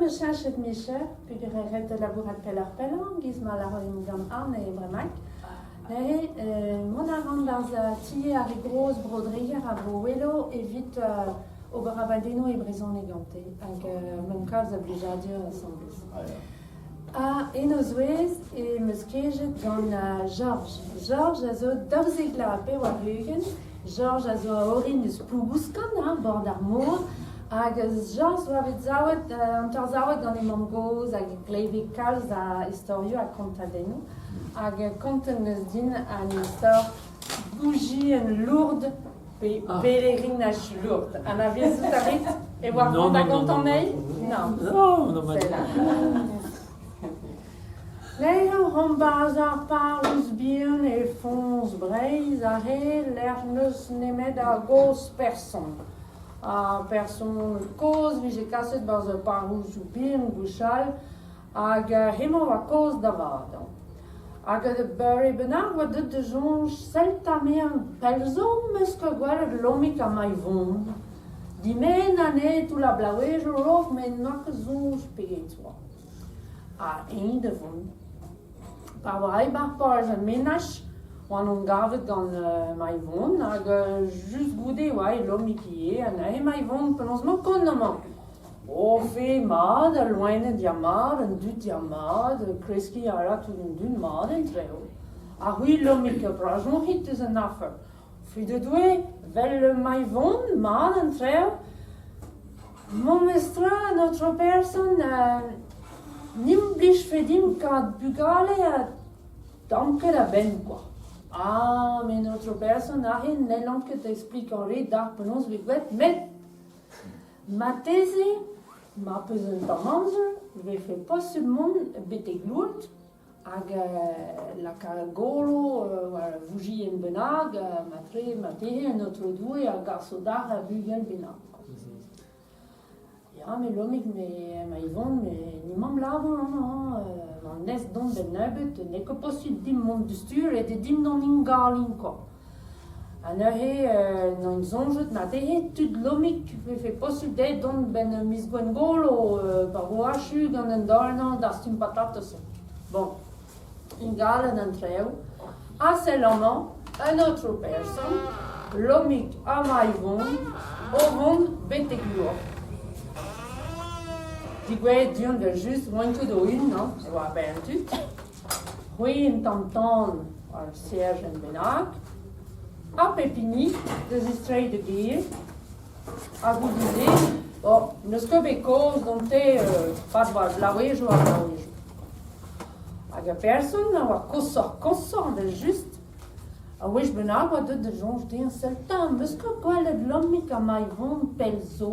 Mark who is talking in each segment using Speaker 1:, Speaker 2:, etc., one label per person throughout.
Speaker 1: 'meus cheñchet micher peogwir eo ret labourat pelloc'h-pellañ 'giz ma lâran gant Anne bremaik. Neuze mont a ran 'barzh tiez ar re gozh Bro-Dreger ha Bro-Ouelo evit ober abadennoù e brezhoneg gante hag 'meump kalz a blijadur asambles. Ha en o zouez em eus kejet gant Jorj. Jorj a zo 12 vloaz ha 80. Jorj a zo a orin eus Plougouskan, hein, bord ar mor. Hag Jorj oa bet savet, hanter-savet gant e mamm-gozh hag e gleve kalz a istorioù ha kontadennoù. Hag kontet 'neus din an istor Boujienn Lourdes pe Pelerinaj Lourdes. Anavezout a rit e oa c'hoant da gontañ anezhi? Non.
Speaker 2: Non, non,
Speaker 1: Neuze omp 'barzh ar parrouz bihan e foñs Breizh aze lec'h n'eus nemet ar gozh person. Ar person kozh 'vije kaset 'barzh ur parrouzioù bihan gwechall hag hemañ 'oa kozh da vat. Hag ur beure bennak 'oa deuet da soñj sell 'ta 'mezañ pell zo 'm eus ket gwelet Lomig ha Maivon. Dimen anezhe toull ar bloavezhioù 'raok met n'oa ket soñj pegeit 'oa. Ha eñ da vont. Pa oa aet 'ba 'r porzh ar menaj 'oan on gavet gant Maivon hag just goude e oa aet Lomig ivez ha neuze Maivon penaos 'mañ kont amañ? O fe mat, al loened ya mat, an dud ya mat, kreskiñ a ra tout an dud mat en treo. Ha c'hwi Lomig brasoñc'hit eus an afer. Fidedoue, 'vel Maivon, mat an treo. Memestra an aotrou person, n'im blijfe dimp kaout bugale ha tamm ket a-benn kwa. Ah, met an aotrou person aze n'hellan ket esplikañ re dac'h penaos 'vez graet, met Marteze, mar peus un tamm amzer, e vefe posupl mont betek Lourdes hag lakaat golo war ur voujienn bennak, matre marteze an Aotrou Doue a gaso dac'h ur bugel bennak. Ya, me Lomig, me ma Yvonne, me ni mamm labour amañ, an nest dont benn nebeut, n'eo ket posupl dimp mont diouzhtu, ret eo dimp dont ingaliñ kwa. Ha neuze n'on soñjet marteze tud Lomig 'vefe posupl dezhe dont 'benn miz Gwengolo pa vo achu gant an daol-mañ dastum patatez. Bon, ingalet an traoù. Ha sell amañ un aotrou person, Lomig ha Maivon, o vont betek Lourdes. Degouezhet du-hont evel-just 'oant ket o-unan, e oa a-benn tud. C'hwi un tamm tan war ur serjenn bennak, ha pep hini da zistreiñ da gêr. Ha goude-se, bon, n'eus ket bet kaoz gante 'pad bloavezhioù ha bloavezhioù. Hag ar person a oa koshoc'h-koshañ evel-just. A wech bennak oa deuet da soñj dezhañ sell 'ta, 'm eus ket gwelet Lomig ha Maivon pell zo.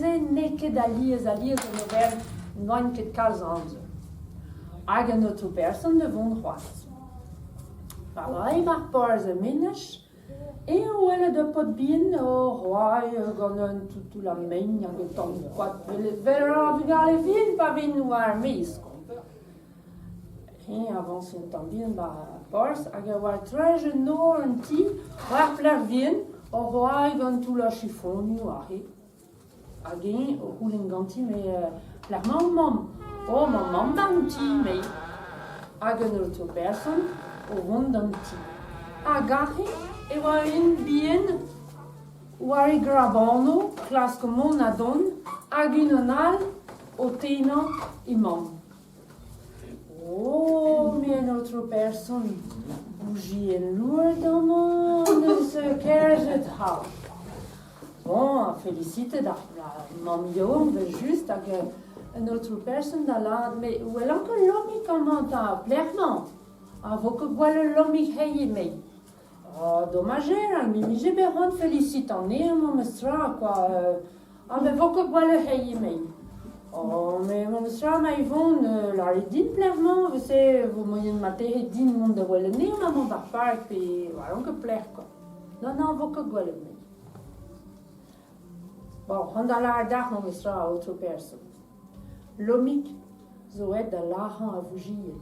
Speaker 1: Se n'eo ket alies-alies en ober n'oant ket kalz amzer. Hag an aotrou person da vont c'hoazh. Pa oa aet ar porzh er menaj, eñ o welet ur paotr bihan o c'hoari gant un toull ha mein hag un tamm koad 'vel ar vugale vihan pa vint war ar maez. Eñ avañs un tamm bihan 'ba ar porzh hag a oa treuz un nor un ti war plac'h vihan o c'hoari gant toull ar chifonioù aze. Hag eñ o c'houlenn ganti met pelec'h emañ ho mamm? Oh, ma mamm 'ba an ti, 'mei. Hag un aotrou person o vont d'an ti. Hag aze e oa un bihan war e grabanoù klask mont ha dont hag unan all o tennañ he mamm. Oh, me an aotrou person, boujienn louet amañ 'neus kerzhet ha. Bon, felisitet ar mamm yaouank evel-just hag an aotrou person da lâret met welan ket Lomig amañ 'ta, pelec'h 'mañ? Ha 'vo ket gwell Lomig hiziv 'mei. Oh, domaj eo, me 'mije bet c'hoant felisitañ anezhañ memes tra kwa. Ha me 'vo ket gwell hiziv 'mei. Oh, me memes tra ma Yvonne, lârit din pelec'h 'mañ, 'vel-se 'vo moaien marteze din mont da welet anezhañ amañ 'ba 'r park pe 'oaran ket pelec'h kwa. Non, non, 'vo ket gwelet 'mei. Bon, c'hoant da lâret deoc'h memes tra, aotrou person. Lomig zo aet da lazhañ ar voujienn.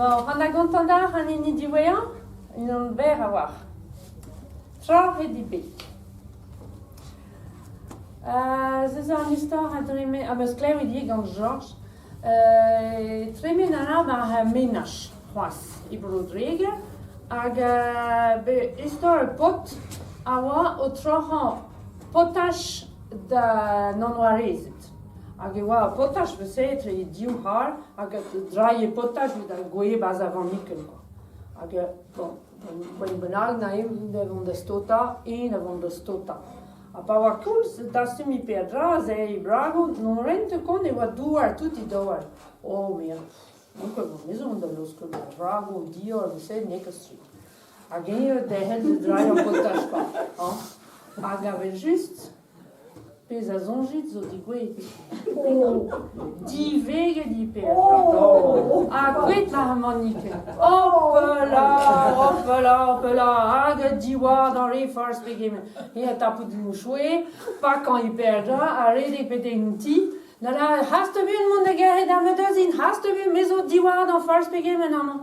Speaker 1: Bon, c'hoant da gontañ deoc'h an hini diwezhañ? Unan berr a-walc'h. Troc'het eo bet. Se zo an istor a dremen, am eus klevet ivez gant Jorj. Tremen a ra war ar menaj c'hoazh e Bro-Dreger hag bet istor ur paotr a oa o troc'hañ potaj d'an annoarezed. Hag e oa ur potaj neuze etre div c'har hag a drailhe potaj evit ar gwez 'barzh ar vannikenn kwa. Hag bon, poent bennak neuze da vont da staotañ, eñ da vont da staotañ. Ha pa oa koulz dastum peadra aze e bragoù, n'on rente kont e oa douar tout e daouarn. Oh merde, n'on ket gant ezhomm da laoskel ma bragoù dior se n'eo ket sur. Hag eñ derc'hel da drailhañ potaj kwa, hañ. Hag evel-just, Pezh a soñjit zo degouezhet. Diveget eo peadra. Ha kuit war ar manikenn. Hopala, hopala, hopala, hag diwar re forzh pegement. Eñ ha tapout mouchouer, pakañ e peadra ha redek betek an ti. Da lâret hast buan mont da gerc'hat ar meuleudi, hast buan me zo diwar forzh pegement amañ.